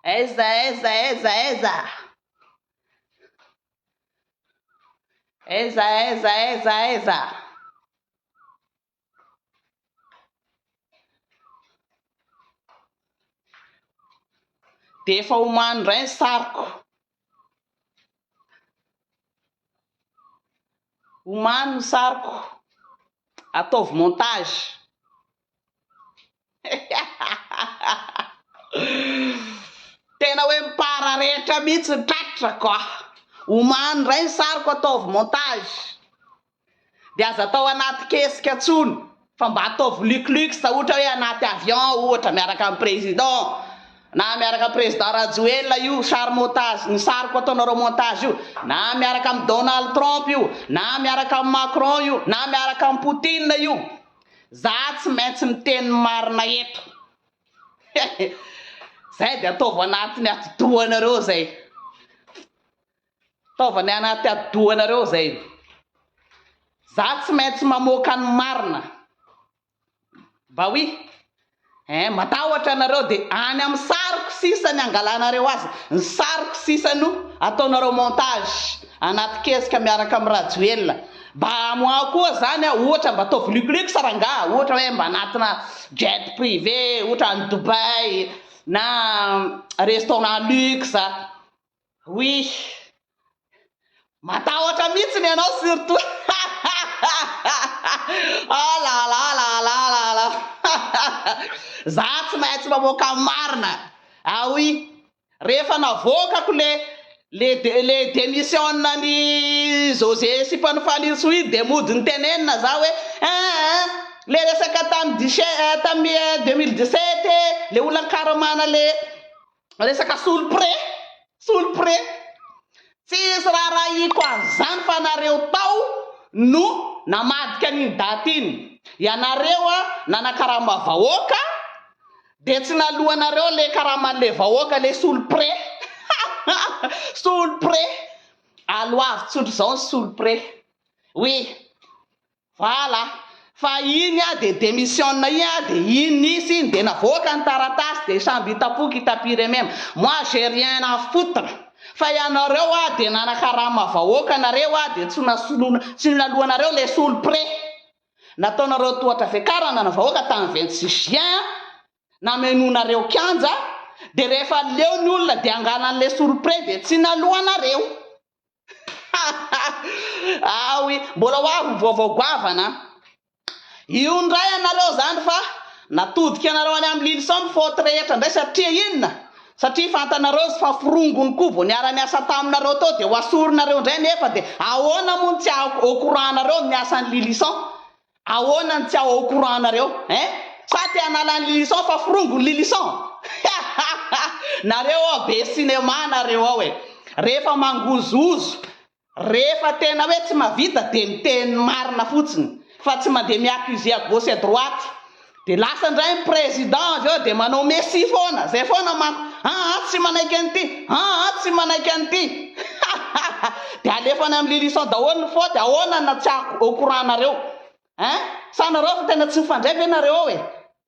Aiza aiza aiza aiza. Aiza aiza aiza aiza. Dia efa omano indray ny sariko. Omano ny sariko. Ataovy montage. Tena hoe mipararetra mihitsy ny tratrako ah. Omano indray ny sariko ataovy montage. Dia aza atao anaty kesika tsony fa mba ataovy luc luxe ohatra hoe anaty avion ohatra miaraka amin'ny président na miaraka amin'ny président Rajoelina io sary montage ny sariko ataonareo montage io na miaraka amin'i Donald Trump io na miaraka amin'i Macron io na miaraka amin'i Poutine io za tsy maintsy miteny ny marina eto zay dia ataovy anatin'ny atidohanareo zay. Fitaovana anaty atidohanareo zay. Za tsy maintsy mamoaka ny marina. Bah oui. Hein, matahotra anareo de any amin'ny sariko sisa ny angalanareo azy. Ny sariko sisa no ataonareo montage anaty kesika miaraka amin'i Rajoelina. Mba moi koa zany a, ohatra mba ataovy luxe luxe rangaha, ohatra hoe mba anatina jet privé, ohatra any Dubaï na restaurant luxe. Oui. Matahotra mihitsy ny anao surtout. Oh la la la la la la. Za tsy maintsy mamoaka marina. Ah oui. Rehefa navoakako le le le démission ny José sipan'i Fanirisoa iny dia mody nitenenina za hoe eh le resaka tamin'ny dix-sept tamin'ny 2017 le olona nikaramana le Resaka solo prêt, solo prêt. Tsisy raharahiako an'izany fa nareo tao no namadika an'iny daty iny. Ianareo nanakarama vahoaka dia tsy naloanareo le karaman'le vahoaka le solo prêt. Solo prêt. Aloavy tsotra izao ny solo prêt. Oui. Voilà! Fa iny ah de demissionne iny ah de iny nisy iny de navoaka ny taratasy de samby hitapoka hitapiremema. Moi j'ai rien à foutre! Fa ianareo ah de nanakarama vahoaka nareo ah de tsy nasoloana tsy naloanareo le solo près nataonareo tohatra fiakarana ny vahoaka tamin'ny 26 juin ah namenoanareo kianja de rehefa leo ny olona de angalan'le solo près de tsy naloanareo. Ah oui, mbola ho avy ny vaovao goavana an. Io indray ianareo izany fa natodika anareo any amin'ny Lilison ny faute rehetra indray satria inona? Satria fantanareo izy fa forongony koa vao niara-niasa taminareo teo dia ho asorinareo indray nefa dia ahoana moa no tsy au courant nareo amin'ny asan'i Lilison? Ahoana no tsy au courant nareo hein? Sa te hanala an'i Lilison fa forongony Lilison? Nareo ao be cinéma nareo ao e! Rehefa mangozohozo, rehefa tena hoe tsy mahavita dia miteny marina fotsiny fa tsy mandeha mi-accuser à gauche à droite. Dia lasa indray ny président avy eo dia manao messie foana, zay foana manko, aa tsy manaiky an'ity, aa tsy manaiky an'ity. Dia alefa any amin'i Lilison daholo ny faute, ahoana no tsy au courant nareo? Hein? Sa nareo efa tena tsy mifandray ve nareo ao e?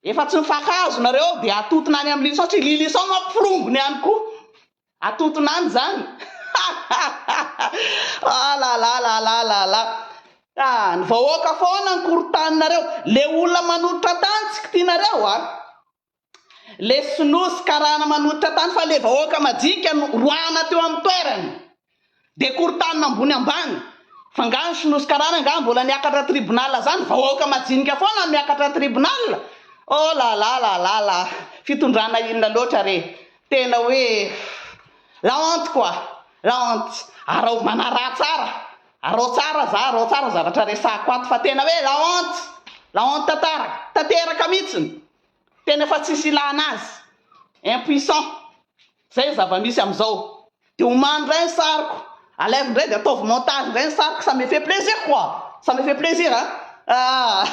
Efa tsy mifankahazo nareo ao dia atotona any amin'i Lilison, satria Lilison manko forongony ihany koa. Atotona any zany. Ah la la la la la la. Ah, ny vahoaka foana ny korontaninareo. Le olona manolotra tany tsy kitianareo a. Le sinoa sy karana manolotra tany fa le vahoaka majinika no roahana teo amin'ny toerany. De korontanina ambony ambany. Fa nga ny sinoa sy karana nga mbola niakatra tribunal zany? Vahoaka majinika foana no miakatra tribunal? Oh la la la la la. Fitondrana inona loatra re? Tena hoe la honte quoi, la honte. Arao manaraha tsara, arao tsara za, arao tsara zavatra resahako ato fa tena hoe la honte, la honte tantaraka, tanteraka mihitsiny. Tena efa tsisy ilana azy. Impuissant. Zay ny zava-misy amizao. De omano ndray ny sariko. Alaivo ndray de ataovy montage ndray ny sariko, ça me fait plaisir quoi. Ça me fait plaisir hein. Ah.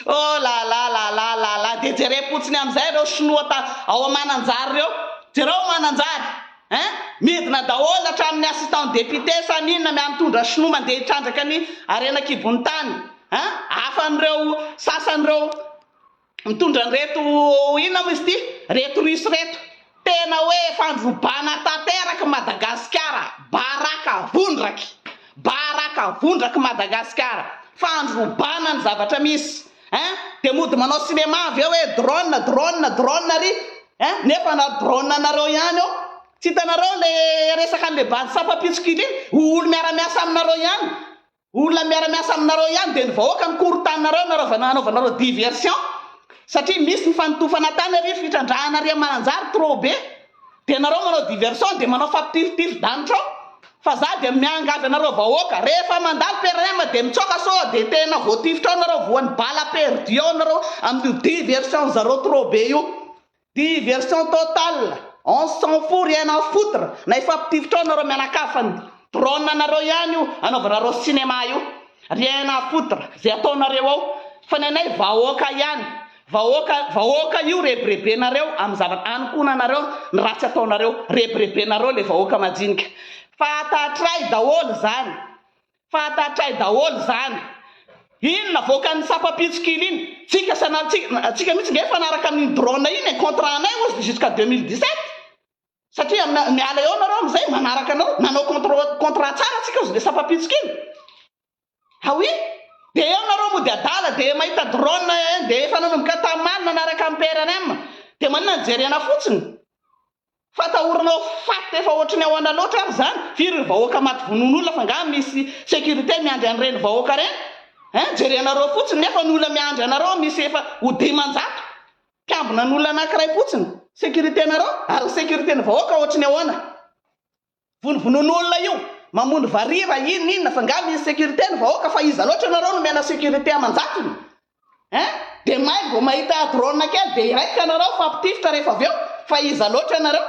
Oh la la la la la la. De jerem-potsiny amizay reo sinoa ta ao Mananjary reo. Jereo Mananjary. Hein? Midina daholo hatramin'ny assistant député sa n'inona miha mitondra sinoa mandeha hitrandraka ny harena kibon'ny tany. Hein? Hafan'ireo sasany reo mitondra an'ireto inona moa izy ity? Reto russe reto. Tena hoe fandrobana tanteraky Madagasikara, baraka vondraky, baraka vondraky Madagasikara, fandrobana ny zavatra misy hein, de mody manao cinéma avy eo hoe drone, drone, drone ary hein, nefa na drone anareo ihany eo, tsy hitanareo le resaka anle bandy sampam-pitsikilo iny, olo miara-miasa aminareo ihany, Olona miara-miasa aminareo ihany dia ny vahoaka no korontaninareo nanaovana anaovanareo diversion satria misy ny fanotofana tany ary fitrandrahana ary Mananjary trop be dia nareo manao diversion dia manao fampitifitify-danitra ao fa za dia miangavy anareo vahoaka rehefa mandalo PRM dia mitsoaka sao dia tena voatifitra ao nareo voan'ny balle perdue ao nareo amin'io diversion zareo trop be io. Diversion totale, on s'en fout rien à foutre, na hifampitifitra ao nareo mianakavy fa ny drone anareo ihany io anaovanareo cinéma io, rien à foutre zay ataonareo ao fa ny anay vahoaka ihany, vahoaka vahoaka io rebirebenareo amin'ny zavatra anokonanareo ny ratsy ataonareo, rebirebenareo le vahoaka majinika, fantatray daholo zany. Fantatray daholo izany. Iny navoakan'ny sampam-pitsikilo iny. Tsika sana tsika tsika mihitsy nge efa naraka amin'iny drone iny e, contrat anay ozy jusqu'à 2017. Satria miala eo nareo amin'izay manaraka anareo. Nanao contre contrat tsara tsika ozy le sampam-pitsikilo. Ah oui? Dia eo nareo mody adala dia mahita drone dia efa nanomboka tamin'ny nanaraka amin'ny PRRM. Dia maninona no jerena fotsiny? Fatahorana ho faty efa ohatry ny ahoana loatra ary zany? Firy ny vahoaka maty vonoin'olona fa nga misy sécurité miandry an'ireny vahoaka reny? Hein? Jerenareo fotsiny nefa ny olona miandry anareo misy efa ho 500 mpiambina ny olona anakiray fotsiny sécurité nareo ary ny sécurité ny vahoaka ohatry ny ahoana? Vonovonoin'olona io, mamono varira inona inona fa nga misy sécurité ny vahoaka fa iza loatra nareo no miaina sécurité aman-jatony? Hein? Dia may vao mahita drone kely dia hiraikitra nareo fampitifitra rehefa avy eo fa iza loatra nareo?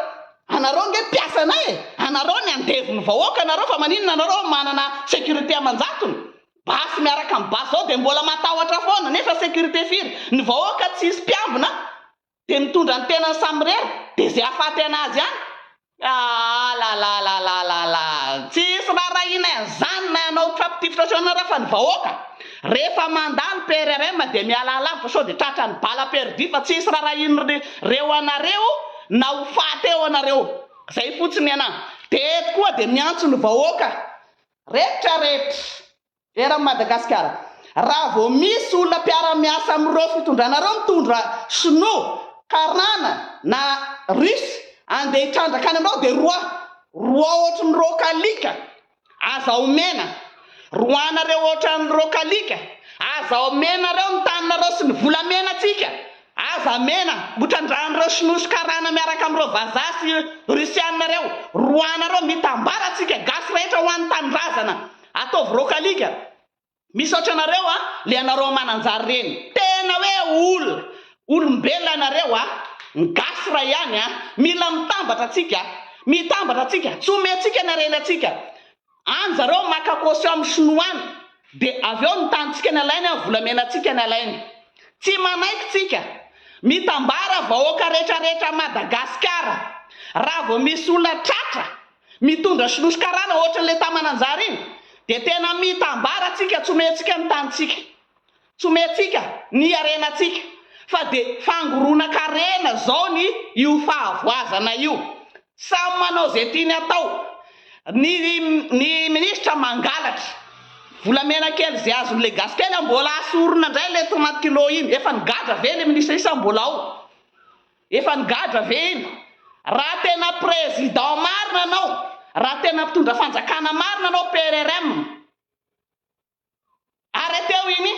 Anareo nge mpiasanay e! Anareo ny andevon'ny vahoaka nareo fa maninona anareo manana sécurité aman-jatony? Basy miaraka amin'ny basy zao dia mbola matahotra foana nefa sécurité firy? Ny vahoaka tsisy mpiambina Dia mitondra ny tenany samirery dia izay hahafaty anazy ihany? Ah lalalalalala tsisy rarahina an'izany na hanao mifampitifitra sao nareo fa ny vahoaka rehefa mandalo PRRM dia mialà lavitra sao dia tratran'ny bala perdu fa tsisy rarahin'ireo anareo na ho faty eo anareo zay fotsiny ny anah dia eto koa dia miantso ny vahoaka rehetra rehetra Eran'i Madagasikara. Raha vao misy olona mpiara-miasa amin'ireo fitondrana ireo mitondra sinoa, karana na russe andeha hitrandraka any aminao dia roa, roa ohatry ny roak'alika, aza omena, roanareo ohatran'ny roak'alika, aza omenareo ny taninareo sy ny volamenantsika, aza amena, hotrandrahan'ireo sinoa sy karana miaraka amin'ireo vazaha sy russiana ireo, roanareo, mitambara tsika gasy rehetra ho an'ny tanindrazana. Ataovy rokalika. Misaotra anareo a, le anareo mananjary reny. Tena hoe ol, olombelona anareo a, ny gasy ray ihany a, mila mitambatra tsika, mitambatra tsika, tsy omentsika ny harenatsika. Any zareo maka caution amin'ny sinoa any, de avy eo ny tanintsika ny alainy a, volamenatsika ny alainy. Tsy manaiky tsika. Mitambara vahoaka retraretra Madagasikara. Raha vao misy olona tratra Mitondra sinoa sy karana ohatran'ilay tany Mananjary iny dia tena mitambara tsika tsy omentsika ny tanintsika tsy omentsika ny harenantsika fa dia fangoronan-karena zao ny io fahavoazana io samy manao izay tiany atao ny ny minisitra mangalatra volamena kely izay azon'ilay gasy kely mbola asorina indray ilay tomate kilo iny efa nigadra ve ilay minisitra iny sa mbola ao Efa nigadra ve iny? Raha tena président marina anao, raha tena mpitondra fanjakana marina anao PRRM, arreteo iny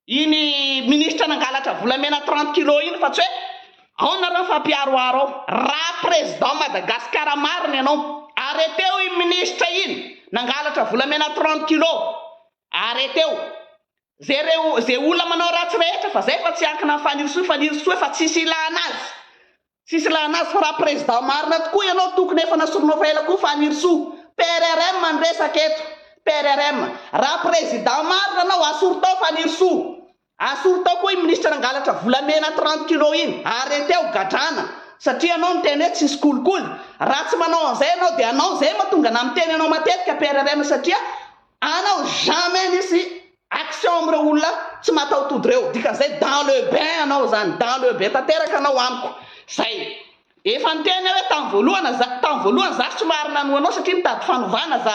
iny ministra nangalatra volamena 30 kilos iny fa tsy hoe ao nareo mifampiharoharo ao. Raha président Madagascar marina ianao, arreteo iny ministra iny nangalatra volamena 30 kilos, arreteo. Ze reo ze olona manao ratsy rehetra fa zay fa tsy ankina am Fanirisoa Fanirisoa efa tsisy ilana azy tsisy ilana azy fa raha président marina tokoa ianao tokony efa nasorinao fa ela koa Fanirisoa PRRM ny resaka eto PRRM raha président marina anao asory tao Fanirisoa asory tao koa iny ministre nangalatra volamena 30 kilos iny arreteo gadrana satria ianao niteny hoe tsisy kolikoly raha tsy manao an'izay ianao dia anao zay mahatonga na miteny anao matetika PRRM satria Anao jamais nisy action amin'ireo olona tsy mataho-tody ireo, dikan'izay dans le bain anao zany, dans le bain tanteraka anao amiko, zay. Efa niteny aho hoe tamin'ny voalohana za, tamin'ny voalohany za somary nanoa anao satria nitady fanovana za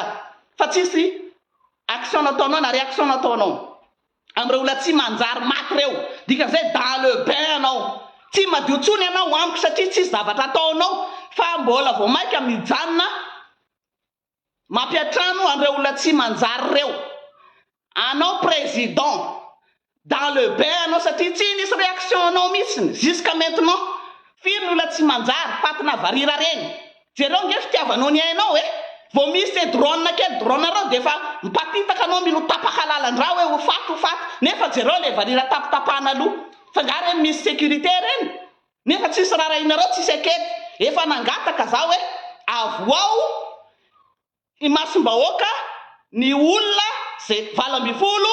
fa tsisy action nataonao na réaction nataonao amin'ireo olona tsy manjary maty ireo. Dikan'izay dans le bain ianao. Tsy madio intsony ianao amiko satria tsisy zavatra ataonao fa mbola vao maika mijanona Mampiantrano an'ireo olona tsy manjary ireo. Anao président dans le bain anao satria tsy nisy réaction anao mihitsiny jusqu'à maintenant. Firy ny olona tsy manjary, fatina varira reny. Jereo nge fitiavanao ny ainao e. Vao misy le drone kely drone reo dia efa mipatitaka anao mila ho tapaka lalan-drà hoe ho faty ho faty. Nefa jereo le varira tapitapahana loha. Fa nga reny misy sécurité reny? Nefa tsisy rarahinareo tsisy akety. Efa nangataka za hoe avoaho imasom-bahoaka ny olona ze 18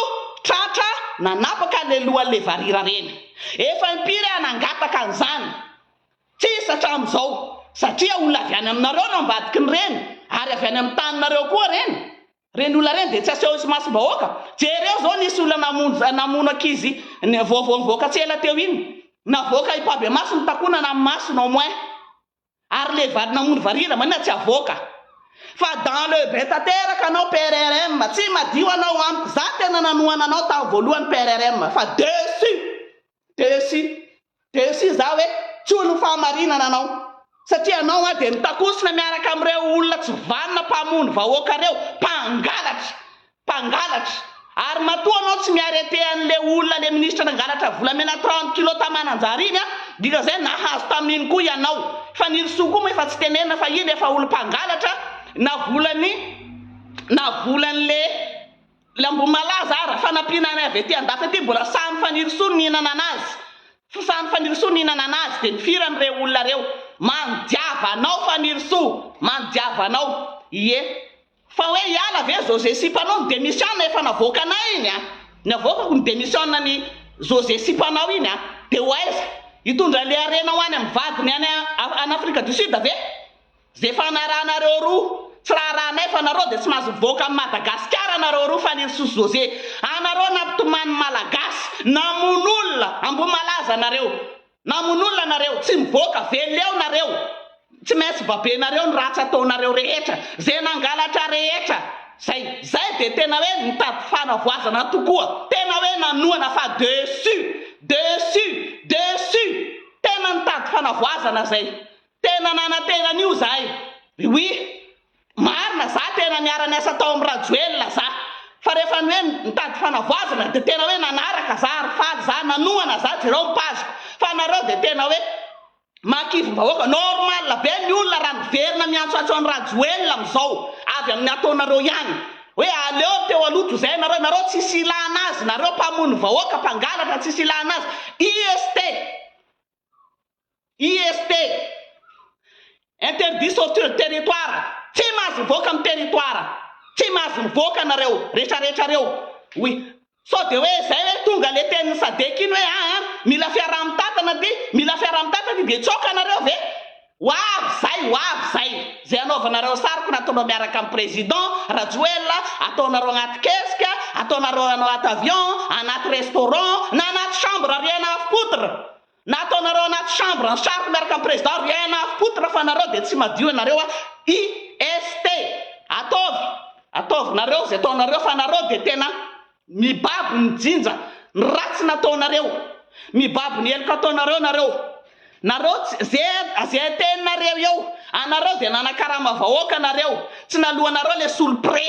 tratra nanapaka le lohan'le varira reny. Efa impiry aho nangataka an'izany. Tsisy hatramin'izao. Satria olona avy any aminareo no ambadiky ny reny ary avy any amin'ny taninareo koa reny. Reny olona reny dia tsy aseho imasom-bahoaka. Jereo zao nisy olona namono namono ankizy vao vao nivoaka tsy ela teo iny. Navoaka impabemaso ny takonana amin'ny masony au moins. Ary le vary namono varira manina tsy avoaka. Fa dans le bain tanteraka anao PRRM. Tsy madio anao amiko. Za tena nanohana anao tamin'ny voalohany PRRM fa dessus. Dessus. Dessus za hoe tsy olon'ny fahamarinana anao. Satria anao an dia mitakosona miaraka amin'ireo olona tsy vanona mpamono vahoaka ireo, mpangalatra. Mpangalatra. Ary matoa anao tsy mi-arreter an'le olona le ministra nangalatra volamena 30 kilos ta Mananjary iny an, dikan'izay nahazo tamin'iny koa ianao. Fanirisoa koa moa efa tsy tenenina fa iny efa olo mpangalatra na volan'ny na volan'le Le Ambohimalaza ara, fanampiana anay avy aty andafy aty mbola sahan'i Fanirisoa ny nihinana anazy, sahan'i Fanirisoa nihinana anazy dia nifirany ireo olona ireo, mandiava anao Fanirisoa, mandiava anao, ie. Fa hoe hiala ve José sipanao ny démission efa navoakanay iny a, navoakako ny démission ny José sipanao iny a, dia ho aiza? Hitondra le harena ho any amin'ny vadiny any any Afrique du Sud ve? Ze fanarahanareo roa tsy raharahanay fa nareo de tsy mahazo mivoaka an'i Madagasikara nareo roa Fanirisoa sy José anareo nampitomany Malagasy namono olona Ambohimalaza nareo namono olona nareo tsy mivoaka veleo nareo tsy maintsy babenareo ny ratsy ataonareo rehetra ze nangalatra rehetra zay zay de tena hoe nitady fanavoazana tokoa tena hoe nanohana fa dessus dessus dessus tena nitady fanavoazana zay Tena nanantena an'io zahay. Oui. Marina za tena niara niasa tao am Rajoelina za. Fa rehefa ny hoe nitady fanavoazana de tena hoe nanaraka za ary faly za nanohana za jereo ny page ko. Fa nareo de tena hoe mahakivim-bahoaka. Normal be ny olona raha miverina miantsoantso an'i Rajoelina amizao avy amin'ny ataonareo ihany. Hoe aleo teo aloha tozay nareo, nareo tsisy ilana azy, nareo mpamono vahoaka, mpangalatra tsisy ilana azy. IST. IST, Interdit sortir du territoire, tsy mahazo mivoaka amin'ny territoire, tsy mahazo mivoaka nareo retraretra reo, oui, sao de hoe zay hoe tonga le tenin'ny sadec iny hoe aa mila fiaraha-mitantana ty, mila fiaraha-mitantana ty de hitsoaka nareo ve? Ho avy zay, ho avy zay, zay anaovanareo sariko na ataonao miaraka amin'ny président Rajoelina, ataonareo agnaty kesika, ataonareo anaty avion, anaty restaurant, na anaty chambre rien à foutre. Na ataonareo anaty chambre en charge miaraka am président rien à foutre fa nareo dia tsy madio ianareo a IST ataovy ataovy nareo zay ataonareo fa nareo dia tena mibaby ny jinja ny ratsy nataonareo mibaby ny heloka ataonareo nareo nareo tsy ze ze teninareo eo anareo dia nanakarama vahoaka nareo tsy naloanareo le solo pré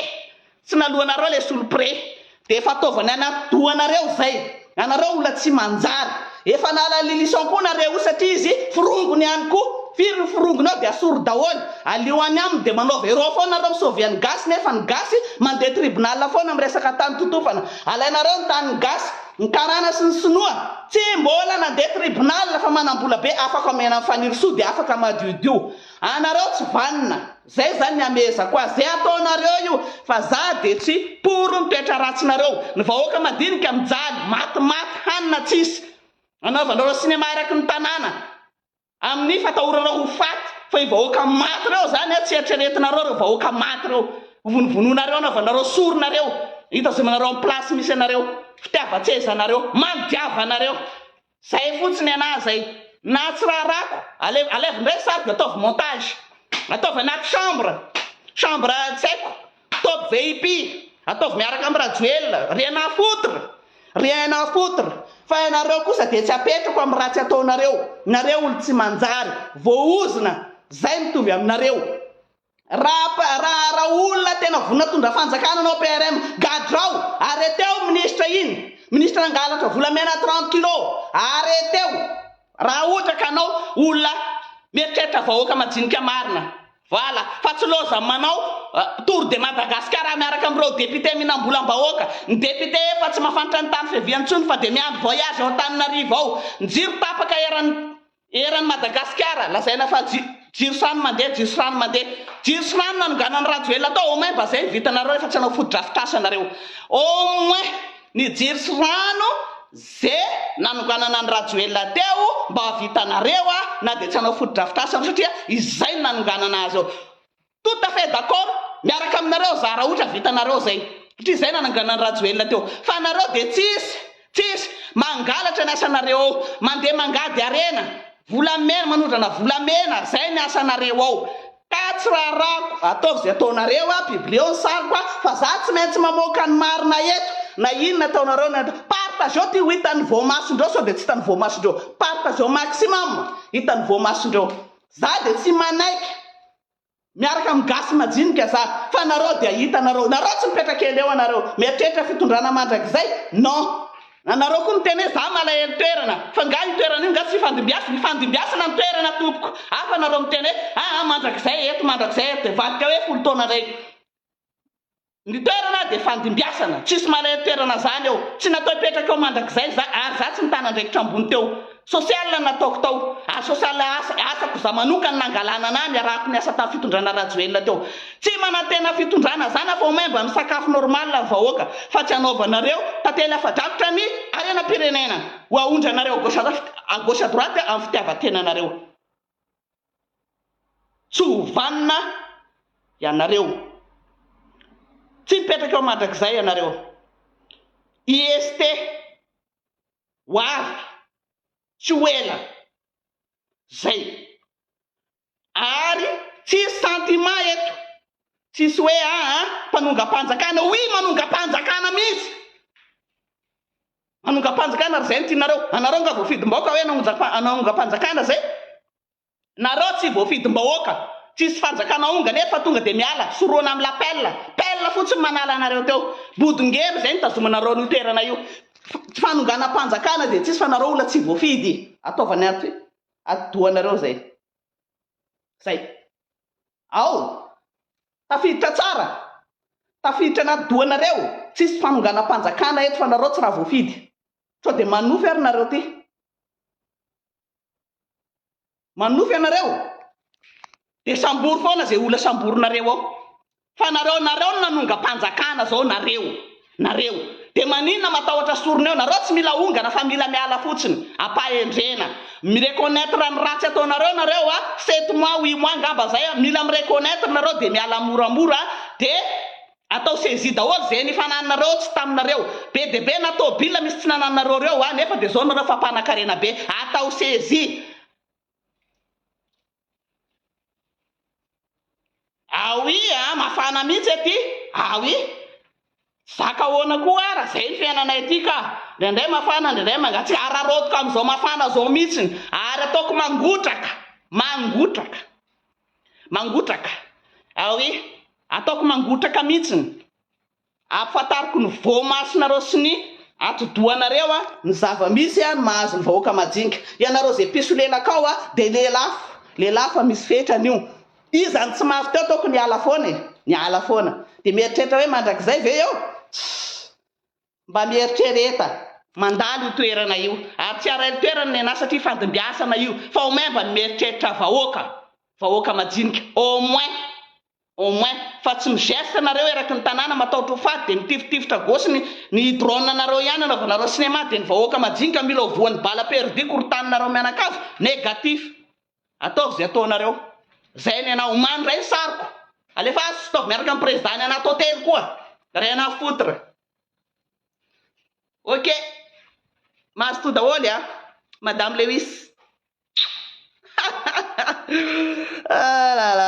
Tsy naloanareo le solo pré de efa ataovany anaty dohanareo zay, anareo olona tsy manjary, efa nahalala lilison koa nareo io satria izy forongony ihany koa, firy ny forongony ao de asory daholo, aleo any aminy de manaova hero foana nareo mi-sauver ny gasy nefa ny gasy mandeha tribunal foana miresaka tany totofana, alainareo ny tanin'ny gasy, ny karana sy ny sinoa tsy mbola nandeha tribunal fa manambola be afaka omena an'i Fanirisoa de afaka madiodio, anareo tsy vanona. Zay zany ny amehezako azy, zay ataonareo io fa za de tsy pour ny toetra ratsinareo, ny vahoaka madinika mijaly, matimaty, hanina tsisy, anaovanareo cinema eraky ny tanàna amin'ny fatahorana ho faty, fa io vahoaka maty reo zany a tsy eritreretinareo reo vahoaka maty reo, vonovonoinareo anaovanareo sorona reo, hitazomanareo am place misy anareo, fitiavan-tseza nareo, mandiava anareo. Zay fotsiny anah zay. Na tsy raharahako, alaivo alaivo indray ny sariko ataovy montage. Ataovy anaty chambre, chambre tsy haiko, top VIP, ataovy miaraka amin'i Rajoelina, rien à foutre, rien à foutre. Fa ianareo kosa dia tsy apetrako amin'ny ratsy ataonareo, nareo olo tsy manjary, voaozona, zay mitovy aminareo. Raha raha raha olona tena vonona tondra fanjakana anao PRM, gadrao, arreteo minisitra iny, minisitra nangalatra volamena 30 kilos, arreteo, raha ohatra ka anao olona mieritreritra vahoaka majinika marina, voilà, fa tsy loza manao tour de Madagascar miaraka amin'ireo député mihinam-bolam-bahoaka, ny député efa tsy mahafantra ny tany fiaviany intsony fa dia miandry voyage ao Antananarivo ao, ny jiro tapaka eran'ny Eran'i Madagasikara, lazaina fa jiro sy rano mandeha, jiro sy rano mandeha. Jiro sy rano nanonganan'i Rajoelina tao, au moins mba zay no vitanareo rehefa tsy hanao fotodrafitrasa nareo. Au moins ny jiro sy rano ze nanonganana an'i Rajoelina teo mba vitanareo na dia tsy hanao fotodrafitrasa nareo satria izay no nanonganana azy eo. Tout à fait d'accord, miaraka aminareo za raha ohatra vitanareo zay, satria zay nananganan'i Rajoelina teo, fa nareo dia tsisy, tsisy, mangalatra ny asanareo ao, mandeha mangady harena, volamena, manondrana volamena, zay ny asanareo ao, ka tsy raharahako, ataovy zay ataonareo a, publieo ny sariko a, fa za tsy maintsy mamoaka ny marina eto, na inona ataonareo na inona, partageo ty ho hitan'ny voamasondreo sao dia tsy hitan'ny voamasondreo, partageo maximum hitan'ny voamasondreo, za dia tsy manaiky. Miaraka amin'ny gasy majinika za fa nareo dia hitanareo nareo tsy mipetraka ela eo anareo mieritreritra fitondrana mandrakizay non anareo koa miteny hoe za malahelo toerana fa nga io toerana io nga tsy ifandimbiasina ifandimbiasina ny toerana tompoko hafa nareo miteny hoe aa mandrakizay eto mandrakizay eto dia vadika hoe folo taona indray Ny toerana dia fandimbiasana, tsisy malahelo toerana zany eo, tsy natao hipetraka eo mandrakizay za ary za tsy nitana andraikitra ambony teo, social no nataoko tao, ary social asa asako za manokana nangalana anah niarahako niasa tamin'ny fitondrana Rajoelina teo, tsy manantena fitondrana zany aho fa au moins mba misakafo normal ny vahoaka fa tsy anaovanareo tantely afa-drakotra ny harenam-pirenena ho aondranareo à gauche à gauche à droite amin'ny fitiavan-tenanareo. Tsy ho vanona ianareo. Tsy hipetraka eo mandrakizay ianareo. IST ho avy tsy ho ela zay. Ary tsisy sentiment eto. Tsisy hoe aa mpanongam-panjakana. Oui manongam-panjakana mihitsy. Manongam-panjakana ry zay no tianareo. Anareo nga voafidim-bahoaka hoe hanongam-panjakana zay? Nareo tsy voafidim-bahoaka. Tsisy fanjakana ahongana eto fa tonga dia miala. Sorohana amin'ny la pelle. Pelle fotsiny manala anareo teo. Bodongery zay nitazomanareo an'io toerana io. Fanonganam-panjakana dia tsisy fa nareo olona tsy voafidy. Ataovy any anaty atidohanareo zay. Zay. Ao! Tafiditra tsara! Tafiditra anaty dohanareo! Tsisy fanonganam-panjakana eto fa nareo tsy raha voafidy. Sao dia manofy ary nareo ty? Manofy anareo? Dia sambory foana zay olona samborinareo ao. Fa nareo nareo no nanongam-panjakana zao nareo nareo de maninona matahotra sorona eo nareo tsy mila ongana fa mila miala fotsiny ampahendrena mi reconnaitre ny ratsy ataonareo nareo a sept mois huit mois ngamba zay a mila mi reconnaitre nareo de miala moramora de atao saisie daholo ze nifananareo tsy taminareo be de be na tobile misy tsy nananareo reo a nefa de zao nareo fa mpanakarena be atao saisie Ah oui ah, mafana mihitsy aty, ah oui, zaka ahoana koa ara, zay ny fiainanay aty ka, indraindray mafana indraindray mangatsiaka, araraotiko amin'izao mafana zao mihitsiny, ary ataoko mangotraka, mangotraka, mangotraka, ah oui, ataoko mangotraka mihitsiny. Ampafantariko ny voamasonareo sy ny atidohanareo ny zava-misy ny mahazo ny vahoaka majinika. Ianareo izay mpisolelaka ao dia lelafo, lelafo fa misy fetrany io. Iza no tsy mafy teo ataoko niala foana e, niala foana. Dia mieritreritra hoe mandrakizay ve eo? Tssy. Mba mieritrereta. Mandalo io toerana io. Ary tsy arainy toerana ny anah satria fandimbiasana io. Fa au moins mba ny mieritreritra vahoaka. Vahoaka majinika. Au moins. Au moins. Fa tsy mi-geste nareo eraky ny tanàna matahotra ho faty dia mitifitifitra gauche ny ny drone nareo ihany anaovanareo cinéma dia ny vahoaka majinika mila ho voan'ny balle perdue korotaninareo mianakavy. Négatif. Ataovy izay ataonareo. Zay ny anah. Omano indray ny sariko. Alefaso. Ataovy miaraka amin'ny président ny anaty hotely koa. Rien à foutre. Ok. Mazotoa daholo a. Madame Lewis. Ah là là.